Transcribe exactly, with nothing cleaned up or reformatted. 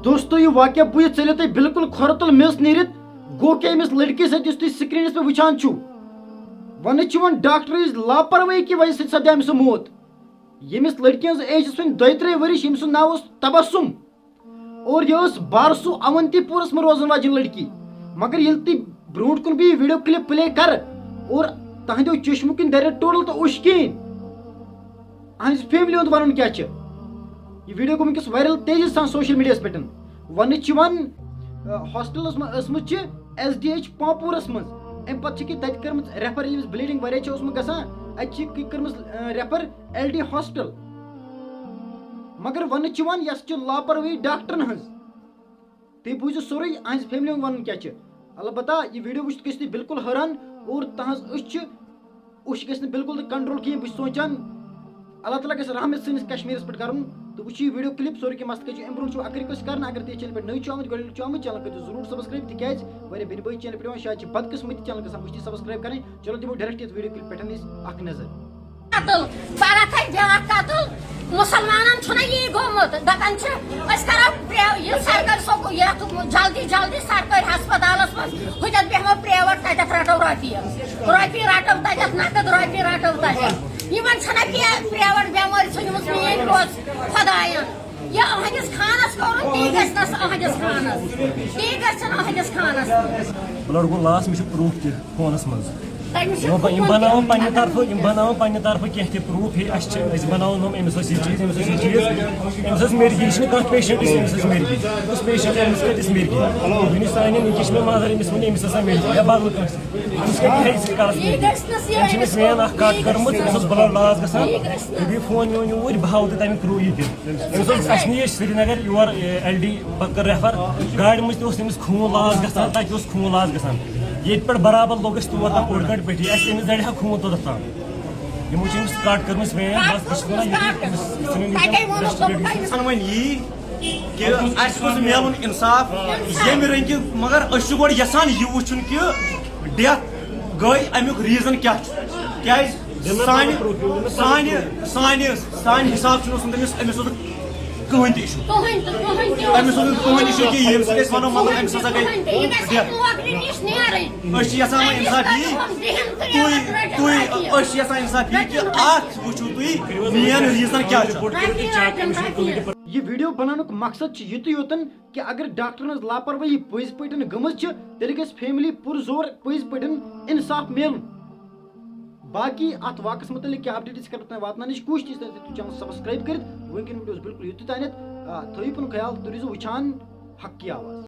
دوستو، یہِ واقعہ بوٗزِتھ ژٔلِو تۄہہِ بالکل کھۄرٕ تل میٚژ نیٖرِتھ۔ گوٚو کیٛاہ أمِس لڑکی سۭتۍ، یُس تُہۍ screenس پٮ۪ٹھ وٕچھان چھِو؟ وننہٕ چھِ یِوان ڈاکٹرٕچ لاپروٲہی کہِ وجہ سۭتۍ سپدیو أمۍ سُنٛد موت۔ ییٚمِس لڑکی ہٕنٛز age ٲس وۄنۍ دۄیہِ ترٛے ؤرِش، ییٚمۍ سُنٛد ناو اوس تبسم۔ اور یہِ ٲس بارسو اونتی پورس منٛز روزن واجیٚنۍ لڑکی۔ مگر ییٚلہِ تُہۍ برونٛٹھ کُن بہٕ یہِ video clip play کرٕ اور تہنٛدیو چشمو کِنۍ درِ ٹوٹل تہٕ اوٚش کِہیٖنۍ۔ اہنٛزِ family ہُنٛد ونُن کیٛاہ چھُ؟ یہِ video گوٚو وٕنکیٚس viral تیزی سان social mediaہس پٮ۪ٹھ۔ وننہٕ چھِ یِوان، آ، hostelس منٛز ٲسمٕژ چھِ S D H پامپورس منٛز۔ امہِ پتہٕ چھِ کہِ تتہِ کٔرمٕژ refer، ییٚمِس bleeding واریاہ چھِ اوسمُت گژھان، اتہِ چھِ کہِ کٔرمٕژ، آ، refer L D hostel۔ مگر وننہٕ چھِ یِوان، یۄس چھِ لاپروٲہی ڈاکٹرن ہٕنٛز۔ تُہۍ بوٗزِو سورُے، اہنٛزِ family ہُنٛد ونُن کیٛاہ چھُ۔ البتہ یہِ video وٕچھِتھ گٔژھِو تُہۍ بالکل حٲران اور تہنٛز أچھ چھِ، أچھ گژھِ نہٕ بالکل تہِ control کِہیٖنۍ۔ بہٕ چھُس سونٛچان، اللہ تعالیٰ گژھِ رحمت سٲنِس کشمیٖرس پٮ۪ٹھ کرُن۔ تہٕ وٕچھِو یہِ video clip سورُے کینٛہہ مست کٔرِو۔ امہِ برونٛہہ چھُ اکھ request کرنہٕ، اگر تُہۍ channel پٮ۪ٹھ نٔوۍ چھِو آمٕتۍ، گۄڈٕنِچ چھِو آمٕتۍ، channel کٔرِو ضروٗر subscribe، تِکیٛازِ واریاہ بیٚنہِ بٲے channel پٮ۪ٹھ یِوان، شاید چھِ بدقٕسمتی channel گژھان مٔشتٕے subscribe کرٕنۍ۔ چلو دِمو direct یتھ video clip پٮ۪ٹھ أسۍ اکھ نظر۔ قتل، پگاہ کرِ بیٛاکھ قتل۔ مسلمانن چھُنہ یی گوٚمُت، دپان چھِ أسۍ کرو پرٛے-، یہِ سرکٲرۍ سکوٗل، یتھ جلدی جلدی سرکٲرۍ ہسپتالس منٛز، ہُتٮ۪تھ بیٚہمو private، تتٮ۪تھ رٹو رۄپیہِ، رۄپیہِ رٹو تتٮ۪تھ، نقد رۄپیہِ رٹو تتٮ۪تھ۔ یِمن چھنہ پرٛے-، private بٮ۪مٲرۍ ژھٕنمٕژ میٲنۍ رۄژھ خۄداین۔ یہِ أہنٛدِس خانس کوٚرُن، تی گژھِ نس أہنٛدِس خانس، تی گژھِ نہٕ أہنٛدِس خانس۔ بلڈ گوٚو loss، مےٚ چھُ proof تہِ فونس منٛز۔ تٔمِس چھُ یِم ب-، یِم خون بناوان تہِ پننہِ طرفہٕ، یِم بناوان پننہِ طرفہٕ کینٛہہ تہِ proof، ہے، اسہِ چھِ، أسۍ بناوو نوٚم، أمِس ٲس یہِ چیٖز، أمِس ٲس یہِ چیٖز، أمِس ٲس مِرگی، یہِ چھِنہٕ کانٛہہ patient، أمِس ٲس مِرگی، یُس patient أمِس کٔرِس مِرگی۔ وٕنہِ سانہِ نِکہِ چھِ مےٚ mother، أمِس ووٚن أمِس ٲسا مِرگی یا بدل کٲنٛسہِ۔ أمِس کیٛاہ یہِ ہے یہِ کَرَس یہِ نہٕ؟ گژھِ نہٕ، یہِ أمِس چھِ مےٚ أمِس مین اکھ کَتھ کٔرمٕژ، أمِس اوس بلڈ loss گژھان۔ یہِ گژھِ نہٕ۔ یہِ گٔے فون میون یوٗرۍ، بہٕ ہاوو تۄہہِ تَمیُک proof یہِ تہِ۔ أمِس اوس اَسہِ نِش سرینگر یور، اے، ایل ڈی پَتہٕ کٔر refer۔ گاڑِ منٛز تہِ اوس تٔمِس خوٗن loss گژھان، تَتہِ اوس خوٗن loss گژھان۔ ییٚتہِ پٮ۪ٹھ برابر لوٚگ اَسہِ تور تام اوٚڑ گٲنٛٹہٕ پیٚٹھی، اَسہِ تٔمِس دَرِ ہا خوٗن توٚتَتھ تام۔ یِمو چھِ أمِس کَٹ کٔرمٕژ vein، بَس، بہٕ چھُس وَنان یہِ تہِ أمِس ژھٕنِن یہِ تۄہہِ ووٚنُو، تۄہہِ ووٚنُو۔ وَنان وۄنۍ یی کہِ اَسہِ گوٚژھ میلُن اِنصاف، ییٚمہِ رٔنٛگہِ، مگر أسۍ چھِ گۄڈٕ یَژھان یہِ وٕچھُن کہِ death گٔے اَمیُک reason کیٛاہ چھُ؟ کیٛازِ سانہِ، سانہِ، سانہِ، سانہِ حساب چھُنہٕ اوسمُت أمِس، أمِس اوس نہٕ کٕہٕنۍ تہِ issue۔ کٕہٕنۍ تہِ، کٕہٕنۍ تہِ أمِس اوس نہٕ کٕہٕنۍ issue کہِ ییٚمہِ سۭتۍ أسۍ وَنو، مطلب، أمِس ہسا گٔے کٕہٕنۍ تہِ۔ یہِ گژھِ death۔ نوکری نِش نیرٕنۍ۔ أسۍ چھِ یَژھان وۄنۍ اِنصاف یی۔ تُہۍ، تُہۍ، أسۍ چھِ یَژھان اِنصاف یی کہِ اَتھ وٕچھِو تُہۍ main reason کیٛاہ چھُ۔ یہِ video بناونُک مقصد چھُ یِتُے یوتن کہِ اگر ڈاکٹرن ہٕنٛز لاپروٲہی پٔزۍ پٲٹھۍ گٔمٕژ چھِ، تیٚلہِ گژھِ family پُرزور پٔزۍ پٲٹھۍ اِنصاف میلُن۔ باقی اتھ واقعس متعلق کینٛہہ update أسۍ کرو تۄہہِ واتناونٕچ کوٗشش، تُہۍ ہیٚکِو channel subscribe کٔرِتھ۔ وٕنکیٚن video اوس بالکل یُتُے تانٮ۪تھ۔ آ، تھٲیِو پنُن خیال، تُہۍ روٗزِو وٕچھان حق کی آواز۔